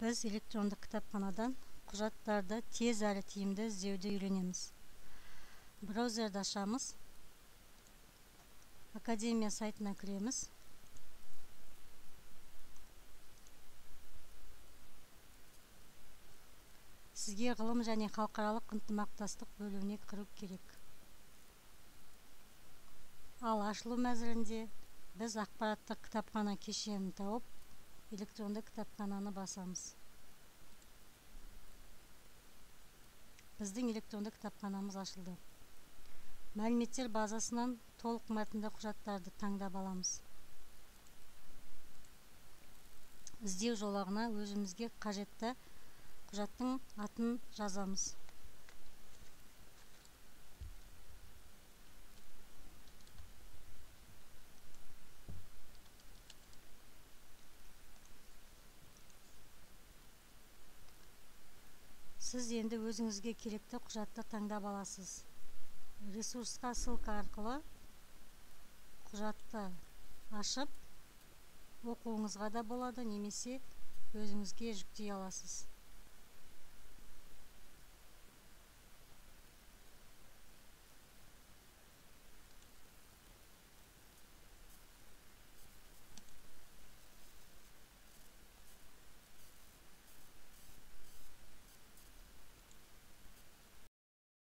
Біз электрондық кітапханадан құжаттарды тез әрі тиімді іздеуді үйренеміз. Браузерді ашамыз. Академия сайтына кіреміз. Сізге ғылым және халықаралық ынтымақтастық бөліміне кіру керек. Ал ашылу мәзірінде біз ақпараттық кітапхана кешенін тауып, электронды кітапхананы басамыз. Біздің электронды кітапханамыз ашылды. Мәліметтер базасынан толық мәтінді құжаттарды таңдап аламыз. Іздеу жолағына өзімізге қажетті құжаттың атын жазамыз. Сіз енді өзіңізге керекті құжатты таңдап аласыз. Ресурсқа ссылка арқылы құжатты ашып оқуыңызға да болады, немесе өзіңізге жүктей аласыз.